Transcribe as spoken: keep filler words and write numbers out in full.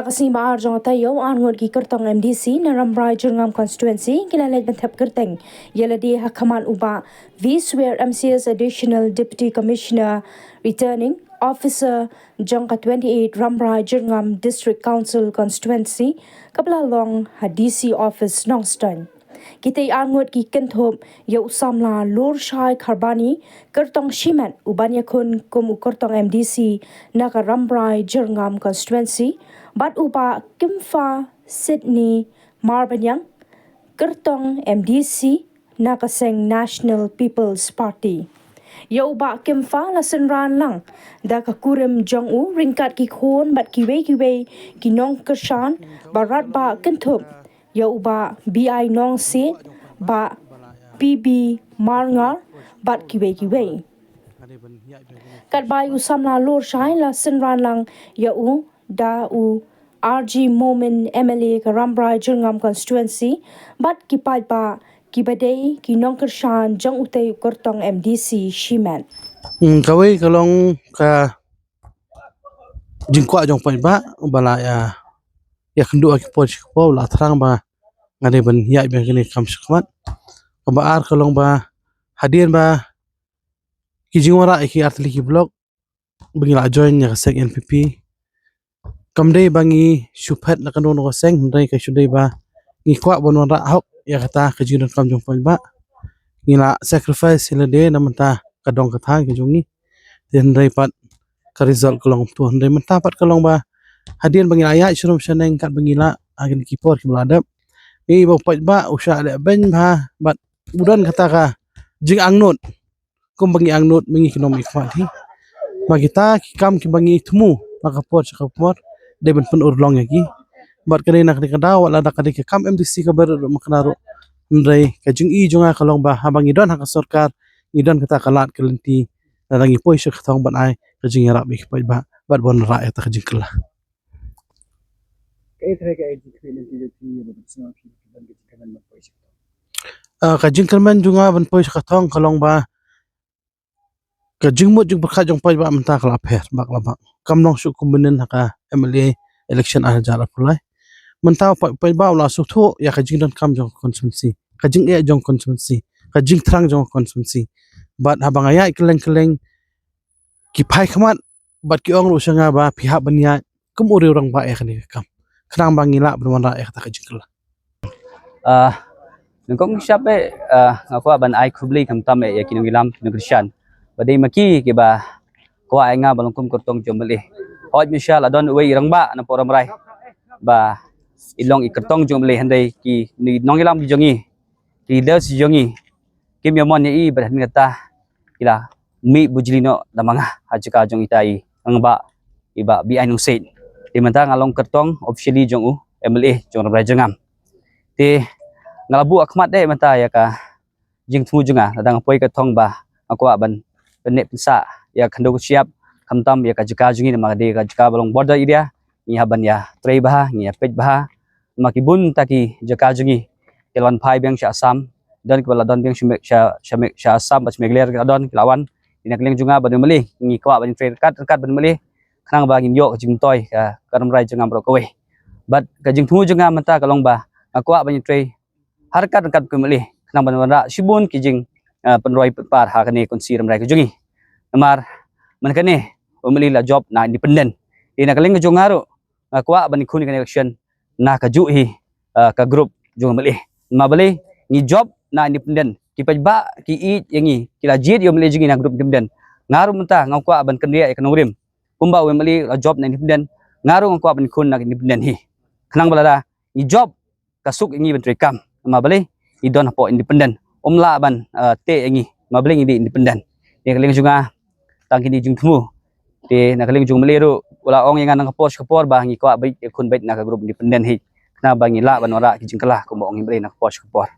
Ka sngi ba ar jong ka taïew, arngut ki kyrtong M D C na Rambrai Jyrngam Constituency ki la leit ban thep kyrteng ïa lade ha khmat u Bah V Swer, M C S Additional Deputy Commissioner Returning Officer jong ka twenty-eight Rambrai Jyrngam District Council Constituency, kaba la long ha D C Office Nongstoiñ. Kitei arngut ki kynthup ïa u samla Lurshai Kharbani, kyrtong shimet, uban ïakhun kum u kyrtong M D C na ka Rambrai Jyrngam Constituency, bad u Bah Kimfa Sydney Marbaniang, kyrtong M D C na ka seng National People's Party. Ïa u Bah Kimfa la synran lang da ka kurim jong u ryngkat ki khun bad kiwei kiwei ki nongkyrshan, ba radbah kynthup ïa u Bah B I Nongsiej, Bah P B Marngar bad kiwei kiwei. Katba ïa u samla Lurshai la synran lang ïa u da u R G Momin, M L A ka Rambrai Jyrngam Constituency, bad ki paidbah kiba dei ki nongkyrshan jong utei u kyrtong M D C shimet. Hmm, kawei ka long ka jingkwah jong paidbah ba la ïa, ïakynduh ha ki por sha ki por, la thrang ba nga dei ban ïaid bad kane ka kam shakhmat. Kaba ar ka long ba hadien ba ki jingwanrah ïa ki artylli ki block ba ngi la join ïa ka seng N P P, kam dei ba ngi shu phet na kano kano ka seng, hynrei ka shu dei ba ngi kwah ban wanrah hok ïa kata ka jingdonkam jong paidbah. Ngi la sacrifice ïa lade na bynta ka dong ka thaiñ ka jong ngi. Te hynrei pat ka result ka long kumto, hynrei mynta pat ka long ba hadien ba ngi la ïaid sharum shaneng katba ngi lah ha kine ki por kiba la dep, ngi i ba u paidbah u shah leh beiñ bha bad u don kata ka jingangnud. Kumba ngi angnud, ma ngi ki nongmihkhmat hi, ma kita ki kam kiba ngi thmu na ka por sha ka por, dei ban pynurlong ïa ki. Bad kane na kane ka daw, wat lada ka dei ka kam M D C kaba rit ruh ma kane ruh, hynrei ka jingi jong nga ka long ba haba ngi don ha ka sorkar, ngi don kata ka lad ka lynti, lada ngi poi sha ka thong ban ai ka jingïarap ïa ki paidbah bad ban wanrah ïa kata ka jingkylla. Kaei trai ka jingkyrmen jong phi, ba phi sngew phi don ka jingkyrmen ban poi sha ka thong? Ah, ka jingkyrmen jong nga ban poi sha ka thong ka long ba ka jingmut jingpyrkhat jong paidbah mynta ka la pher bak la bak. Kam long shuh kum mynnin ha ka M L A election ar hajar arphew lai. Mynta pa-, paidbah u la sngewthuh ïa ka jingdonkam jong ka constituency, ka jingeh jong ka constituency, ka jingthrang jong ka constituency. Bad haba nga ïaid kylleng kylleng, ki phai khmat bad ki ong ruh sha nga ba phi hap ban ïaid kum u riew rangbah ïa kane ka kam, khnang ba ngi lah ban wanrah ïa kata ka jingkylla. Ah, nyngkong sha phi, ah, nga kwah ban ai khublei khamtam ïa ki nongïalam, ki nongkyrshan, ba dei ma ki kiba kwah ïa nga ban long kum kyrtong jong u M L A. Hooid, mynshwa la don uwei u rangbah na pdeng Rambrai ba i long i kyrtong jong u M L A, hynrei ki nongïalam ki jong ngi, ki leaders jong ngi, kim ïa mon ïa i, bad hadien kata ki la mih bujli noh da ma nga ha jaka jong ita i rangbah, i Bah B I Nongsiej. Te mynta nga long kyrtong officially jong u M L A jong Rambrai Jyrngam. Te nga la buh ha khmat de mynta ïa ka jingthmu jong nga, lada nga poi ka thong ba nga kwah ban pynneh pynsah ïa ka khyndew ka shyiap, khamtam ïa ka jaka jong ngi, namar ka dei ka jaka ba long border area, ngi hap ban ïa trei bha, ngi ïa peit bha. Namar ki bun ta ki jaka jong ngi ki la wan phai biang sha Assam, don kiba la don biang sha Me-, sha, sha Me-, sha Assam bad sha Meghalaya, ki la don, ki la wan. Te na ka liang jong nga bad u M L A, ngi kwah ban trei ryngkat ryngkat bad u M L A, khnang ba ngin ïoh ka jingmyntoi ka, ka Rambrai Jyrngam baroh kawei. Bad ka jingthmu jong nga mynta ka long ba nga kwah ban trei ha ryngkat ryngkat bad u M L A, khnang ban wanrah shibun ki jing, ah, pynroi pynpar ha kane ka constituency Rambrai ka jong ngi. Namar mynta kane u M L A la jop na independent. Te na ka liang ka jong nga ruh, nga kwah ban ïakhun ïa kane ka election na kajuh hi, ah, ka group jong u M L A. Namar balei? Ngi jop na independent. Ki paidbah ki ïeit ïa ngi, ki la jied ïa u M L A jong ngi na group independent. Nga ruh mynta nga kwah ban kynriah ïa ka nongrim. Kumba u M L A la jop na independent, nga ruh nga kwah ban ïakhun na independent hi, khnang ba lada ngi jop, ka suk ïa ngi ban trei kam. Namar balei? Ngi don hapoh independent. Um lah ban, eh, teh ïa ngi. Namar balei? Ngi dei independent. Te na ka liang jong nga, tang kine ki jingthmu. Te na ka liang jong u M L A ruh u la ong ïa nga na ka por sha ka por ba ngi kwah beit, ïakhun beit na ka group independent hi, khnang ba ngi lah ban wanrah ki jingkylla, kumba ong u M L A na ka por sha ka por.